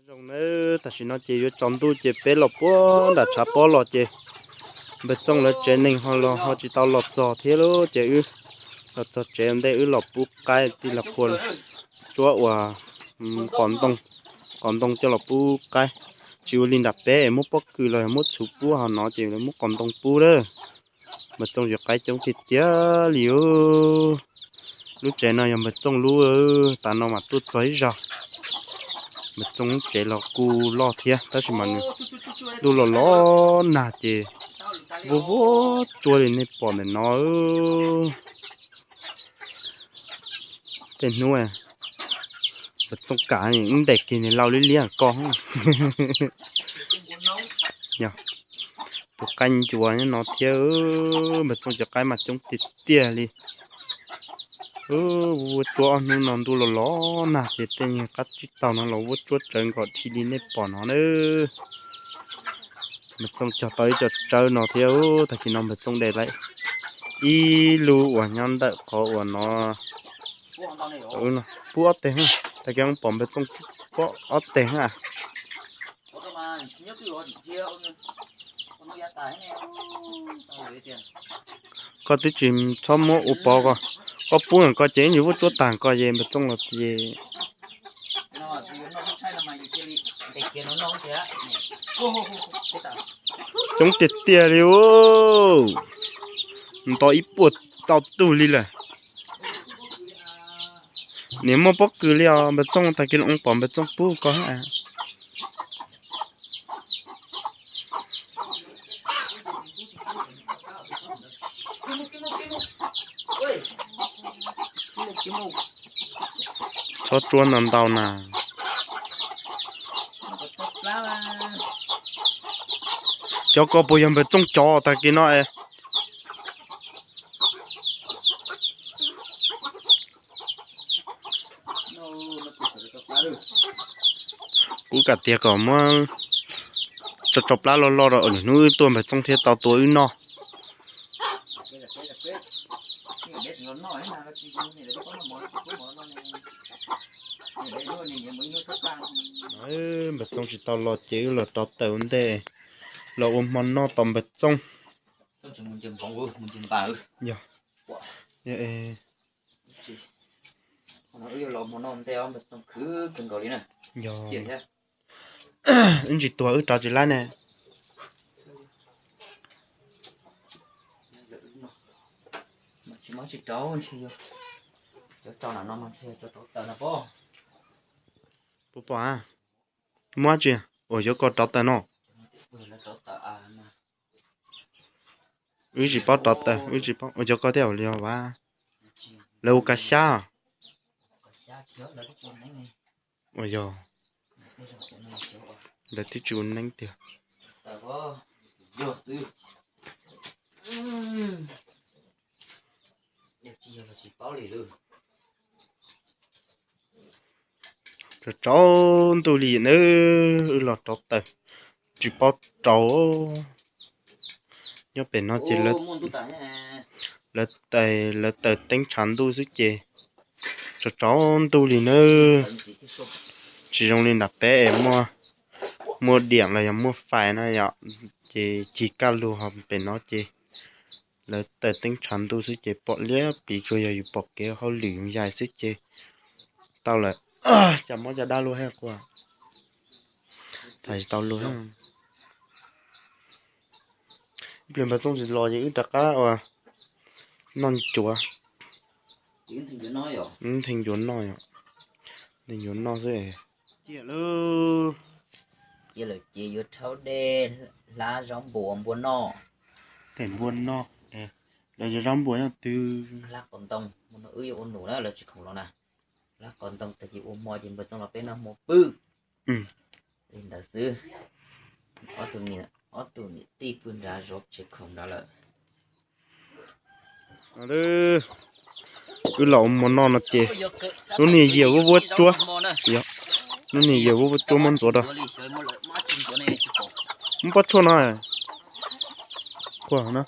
Zoo nawb, tam sim no ces yuav tsaus ntuj ces peb los puag nram tshav pob los ces npawg Txooj lawv tsev neeg ho los ho tsis tau los txog thiab lauj. Ces wb los txog tsev ntej wb los pub qaib, tij laug Qhua tsuab uas qos ntoo, qos ntoo coj los pub qaib. Tsis ua li nram peb es muab pob kws los yog muab txhuv pub, ho no ces lawv muab qos ntoo pub lawm. Npawg Txooj yuav qaib coob tiag tiag li. Lub tsev no yog npawg Txooj lub, tav no mas tuaj txog ib zaug. Npawg Txooj lub tsev los kuj loj thiab tab sis mas nws ntuj los los nag ces vuab vuab tsuab li nej pom ntawm no. Tej hnub npawg Txooj kam wb ntes kiag niag lau liab liab ko. Tus qaib ncuav nyob no thiab. Npawg Txooj cov qaib mas coob tiag tiag li. Vuab tsuab ob hnub no ntuj los los nag ces tej nyuag qab tsib taug no los vuab tsuab tsawv nkaus dhi li nej pom no na. Npawg Txooj cog tau ib co tsawb no thiab. Tag kis no npawg Txooj de lawm ib lub uas nyob ntawm qhov uas no. Pub ob teg, tag kis no pom npawg Txooj pub ob teg na. Koj twb tsis txhob muab ua pov ko, koj pub ko ces ib ntsis vuab tsuab tag ko ces npawg Txooj los ces coob tiag tiag li. Nto ib puas tau tug li lawm. Niam muaj pob kws li os npawg Txooj, tag kis no pom npawg Txooj pub ko. Txhob tsuab ntau ntau na. Cov ko puas yog npawg Txooj cov tag kis no es? Kuv kam tiag kom muab tso tso plab loj loj rau lwm hnub wb tuaj npawg Txooj thiaj tau tua wb noj. Npawg Txooj tsis tau los ces wb los rauv taws ua ntej los ua hmo noj tos npawg Txooj. Yog, yog, wb ntsis tuag wb rov tsis laib ne. Puas pom? Muab tsi? Uas yuav koj rauv taws no. Wb tsis paub rauv taws, wb tsis paub, ua cov koj thiab ua li os. Lawv ua kav xyab. Ua yog, lawv twb tsis ua neeb tiag. Tsaus tsaus ntuj li nawb, wb los rauv taws tsis paub rau. Nyob pem no ces lawv taws, lawv taws teeb tshav ntuj xwb ces tsaus tsaus ntuj li nawb. Tsis zoo li nram peb es muaj, muaj diam los yog muaj fais na yom, ces cig kaj lug, ho pem no ces lawv taws teeb tshav ntuj xwb ces pom liab pliv, tsuas yog yus pom kev hauj lwm yus yais xwb ces tau lawm. Cas mob caj dab luaj thiab, tham tsis tau luag. Ib pliag npawg Txooj tsis los ces wb rov qab ua noj ncuav. Ntheej ncuav noj yom, ntheej ncuav noj xwb. Ciaj lawm, ciaj lawm ces yuav rhaub dej hlab zaub npua ua npua noj. Them npua noj, lawv cov zaub npua nyob twg? Hlab qos ntoo, wb yuav ua num na, lawv tsis khoom los na. Hlab qos ntoo tag ces ua hmo ces npawg Txooj los peb noj hmo pw. Li ntawd xwb. Ob tug niam tij pw nrad zov tsev khoom nrad lawm. Wb los ua hmo noj no ces lub niag yias vuab vuab tsuab, lub niag yias vuab vuab tsuab muab ntxuav rau. Muab pob tshuaj no,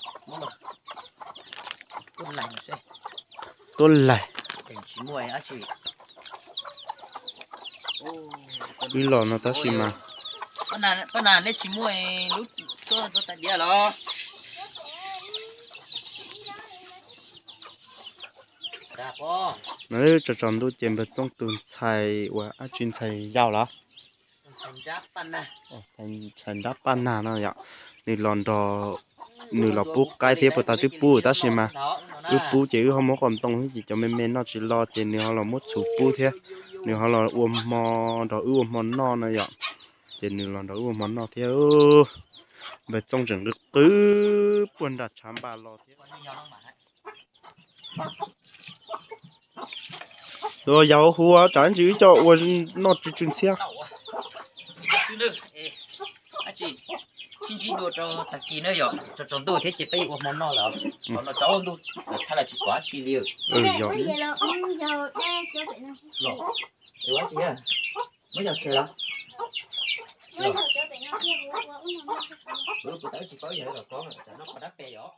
tuab laig. Wb los no tab sis mas, pab nas nej tsis muaj lub tshuab tua tais diav los? No tsaus tsaus ntuj ces npawg Txooj tus ntxhais uas dab tsi, ntxhais yau los? Ntxhais nrab paj nag no yom. Nws los nrog, nws los pub qaib thiab, puag ta twb pub tab sis mas wb pub ces wb ho muab qos ntoo thiab ces cov me me noj tsis lo ces nws ho los muab txhuv pub thiab. Nws ho los ua hmo, nrog wb ua hmo noj no yom. Ces nws los nrog wb ua hmo noj thiab. Npawg Txooj tseem qw qw puag nram tshav npas los thiab. Tus yau hu tsam ntsis wb coj ua noj tsw tsw ntxhiab. Sib ntsib dua rau tag kis na yom, tsaus tsaus ntuj thiab ces peb yuav ua hmo noj lawm. Qhov no tsaus ntuj txawm thaij los tsis pom dab tsi li. Yog. Muab yog tseg los? Kuv twb tsis paub yog los ko, tsam noj qhov dab pes yom.